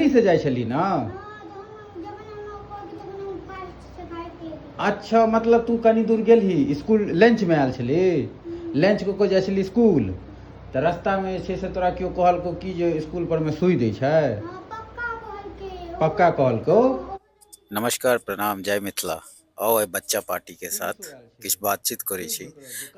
गाड़ीसँ जाइ छली ने? अच्छा, मतलब तू कनि दूर गेलही इसकुल, लंचमे आयल छली, लंच कऽ कऽ जाइ छली इसकुल, तऽ रस्तामे जे छै से तोरा केओ कहलकौ कि जे इसकुल परमे सुइ दै छै? पक्का कहलकौ? नमस्कार, प्रणाम, जय मिथिला। आउ आइ बच्चा पार्टी के साथ किछु बातचीत करै छी।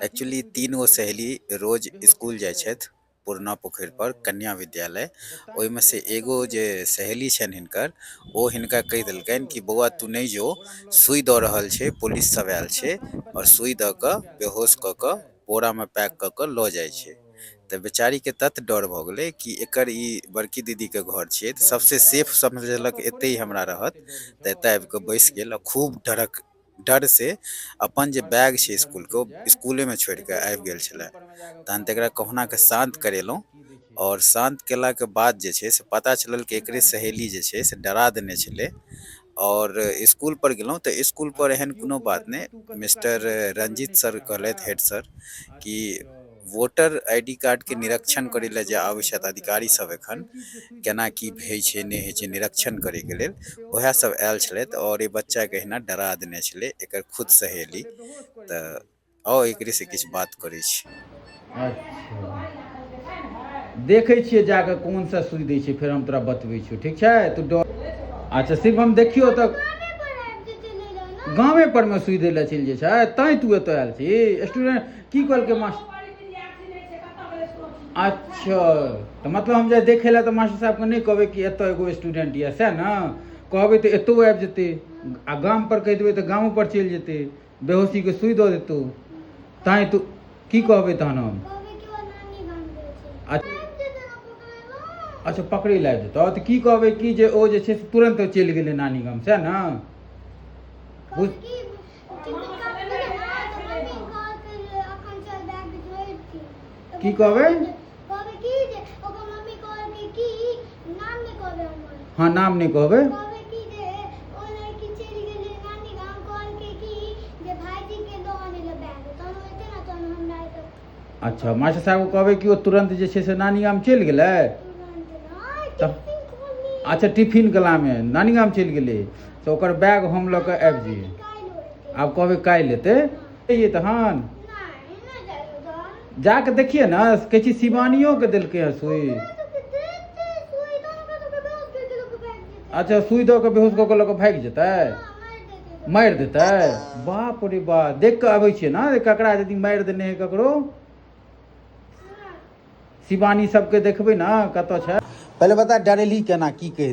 एक्चुअली 3 गो सहेली रोज स्कूल जाइ छथि पुरना पोखरि पर कन्या विद्यालय। ओहिमे से एगो जे सहेली छनि हिनकर, ओ हिनका कहि देलकनि कि बौआ तू नहि जो, सुइ दऽ रहल छै, पुलिस सब आयल छै आओर सुइ दऽ कऽ बेहोश कऽ कऽ बोरामे पैक कऽ कऽ लऽ जाइ छै। तऽ बेचारीके तत डर भऽ गेलै कि एकर ई बड़की दीदीके घर छियै तऽ सबसँ सेफ समझलक एतहि हमरा रहत, तऽ एतऽ आबि कऽ बैसि गेल आ खूब डरक डर से अपन जे बैग छै इसकुलके ओ इसकुलेमे छोड़ि कऽ आबि गेल छलै। तहन तऽ एकरा कहुना कऽ शान्त करेलहुँ आओर शान्त केलाके बाद जे छै से पता चलल कि एकरे सहेली जे छै से डरा देने छलै। आओर इसकुल पर गेलहुँ तऽ इसकुल पर एहन कोनो बात नहि, मिस्टर रंजीत सर कहलथि, हेड सर, कि वोटर I D कार्डके निरीक्षण करै लए जे आबै छथि अधिकारी सब, एखन केना की होइ छै नहि होइ छै निरीक्षण करैके लेल उएह सब आयल छलथि आओर ई बच्चाके एहिना डरा देने छलै एकर खुद सहेली। तऽ आउ एकरे से किछु बात करै छी। अच्छा, देखै छियै जाकऽ कोन सा सुइ दै छै, फेर हम तोरा बतबै छियौ, ठीक छै? तू डर। अच्छा, सिर्फ हम देखियौ तऽ गामे पर मे सुइ दै लए चलि जाइ छै, तैं तू एतऽ आयल छी। स्टूडेंट की कहलकै मास्टर? अच्छा, तऽ मतलब हम जाय देखै लए तऽ मास्टर साहबके नहि कहबै कि एतऽ एगो स्टूडेंट यऽ, सएह ने? कहबै तऽ एतौ आबि जेतै आ गाम पर कहि देबै तऽ गामो पर चलि जेतै, बेहोशीके सुइ दऽ देतौ। तैं तू की कहबै तहन हम? अच्छा, पकड़ै लए आबि जेतौ तऽ की कहबै कि जे ओ जे छै से तुरन्त चलि गेलै नानी गाम, सएह ने? की कहबै? हँ, नाम नहि कहबै। अच्छा, मास्टर साहबके कहबै कि ओ तुरन्त जे छै से नानी गाम चलि गेलै। तऽ अच्छा, टिफिन कलामे नानी गाम चलि गेलै तऽ ओकर बैग हम लऽ कऽ आबि जइयै। आब कहबै काल्हि एतै तहन जाके देखिए ने। कहै छी शिवानियोके देलकै हँ सुइ। अच्छा, सुइ दऽ कऽ बेहोश कऽ कऽ लऽ कऽ भागि जेतै, मारि देतै? बाप रे बाप, देख कऽ अबै छियै ने ककरा यदि मारि देने है ककरो। शिवानी सबके देखबै ने कतऽ छै। पहिले बता, डरेलही केना, की कहि?